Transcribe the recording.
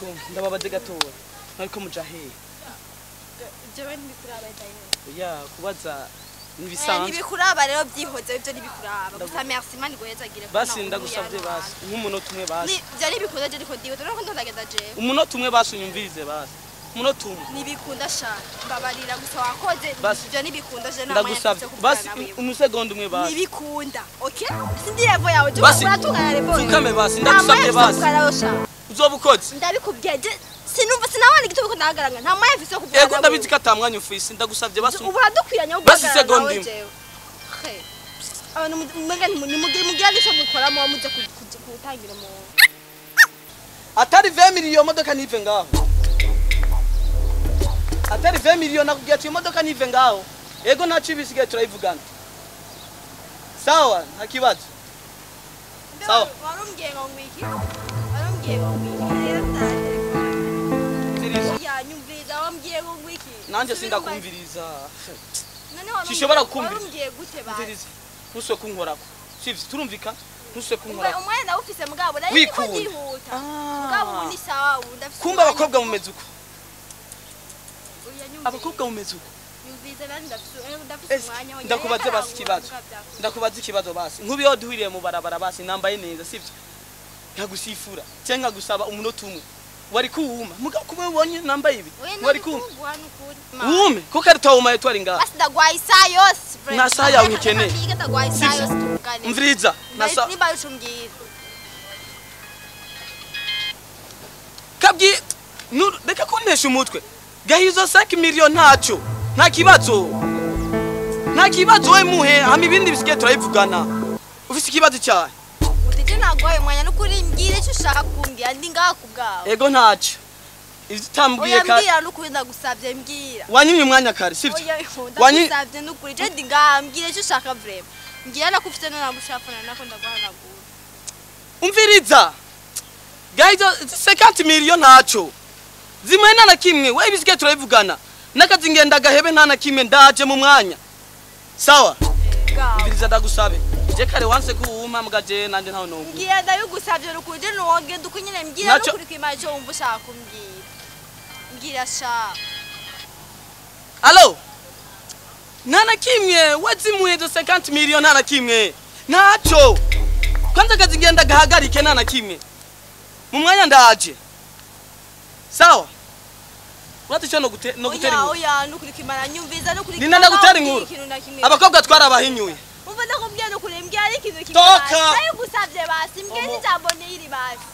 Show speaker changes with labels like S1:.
S1: Ego ndababaze gatoya. Ariko muja he?
S2: Jewe ntibikuraba dayo.
S1: Ya kubaza nibisanzwe.
S2: Ntibikuraba rero byihoze ibyo ntibikuraba. Gusa merci Imana iguhezagire.
S1: Basi ndagusabye basi nk'umunota umwe basi.
S2: Ibyo ntibikunda je ariko ndiwe dore ko ndagenda jewe.
S1: Umunota umwe basi unyumvirize basi. Umunota umwe.
S2: Nibikunda sha. Mbabarira gusa wakoze ibyo nibikunda je
S1: nama. Ndagusabye basi umusegonda umwe basi.
S2: Nibikunda. Okay? Sindi level yawe je uratungana level.
S1: Fukame basi ndagusabye basi. Uzobukoze.
S2: Ndabikubwiye je sinumva sinabana igituko ndahagaranga nta mwanya mfise kuvuga.
S1: Yego ndabizi ko atamwanya ufise ndagusabye basi.
S2: Ubu uradukwiranye wo
S1: basi segonda imwe.
S2: Abantu mwenga nimugira nico mukora mu muje kutangira mu.
S1: Atari 20 million modoka nive ngaho. Atari 20 million nakubwiye ati imodoka nive ngaho. Yego ntaco ibisigaye turayivugana. Sawa nta kibazo. Sawa.
S2: Warumbwiye ngo ngwiki? Warumbwiye ngo ngwiki? Ya nyumviriza wambwiye ngo ngwiki.
S1: Nanje sindakumviriza. Sishobora kukumviriza.
S2: Warumbwiye gute basi?
S1: Ntuswe kunkorako. Sivyo turumvika? Ntuswe kunkorako.
S2: Umwana nawe ufise mugabo nari ndiko ndihuta. Mugabo ubu ni sawa ubu ndafise.
S1: Kumba abakobwa mumeze uko. Abakobwa mumeze uko.
S2: Nyumviriza nandi ndafise umwanya wonyine.
S1: Ndakubaze basi ikibazo. Ndakubaze ikibazo basi. Nkubi yo duhiriye mu barabara basi nambaye neza sivyo? Nkagusifura cyangwa nkagusaba umunota umwe. Wari kuwuma mugabo kuba ubonye nambaye ibi. Wari kuwuma. Wume kuko ari tawuma yetwari ngaha.
S2: Basi ndagwaye isaha yose.
S1: Nta saha yawe nkeneye.
S2: Ndagwaye isaha yose tuvugane.
S1: Umviriza. Nasa
S2: niba ucumbwira.
S1: Kabwi reka kuntesha umutwe. Gahizo 5 million ntaco. Nta kibazo. Nta kibazo we muhe hama ibindi bisigaye turabivugana. Ufise ikibazo cyawe.
S2: Utije nagwaye umwanya n'ukuri mbwire icyo ushaka kumbwira ndi ngaha kubwawe.
S1: Ego ntaco. Ivyo utambwiye
S2: kare. Oya mbwira n'ukuri ndagusavye mbwira.
S1: Wanyimye umwanya kare sivyo?
S2: Oya ndagusavye n'ukuri je ndi ngaha mbwire icyo ushaka vraiment. Mbwira nakufite no namushafana nako ndaguhanagura.
S1: Umviriza. Gahizo 50 million ntaco. Zimwe nta na kimwe we ibisigaye turabivugana. Nakazi ngenda gahebe nta na kimwe ndaje mu mwanya. Sawa? Umviriza ndagusabe. Je kare wanse kuwuma mugaje nanje ntaho nongu.
S2: Ngiye ndabigusavye rukuje nuwonge ndukunyene mbwira nukuri kwimana ico wumva ushaka kumbwira. Mbwira sha.
S1: Allo? Nta na kimwe wazimuye zo 50 million nta na kimwe. Ntaco. Kwanza kazi ngenda gahagarike nta na kimwe. Mu mwanya ndaje. Sawa? Urati no gutera inkuru.
S2: Oya nukuri kwimana nyumviza nukuri.
S1: Nina ndagutera inkuru. Abakobwa twarabahinyuye.
S2: Umva ndakubwiye nukuri mbwira ari ikintu kimwe. Ndagusavye basi mbwira n'ijambo niri basi.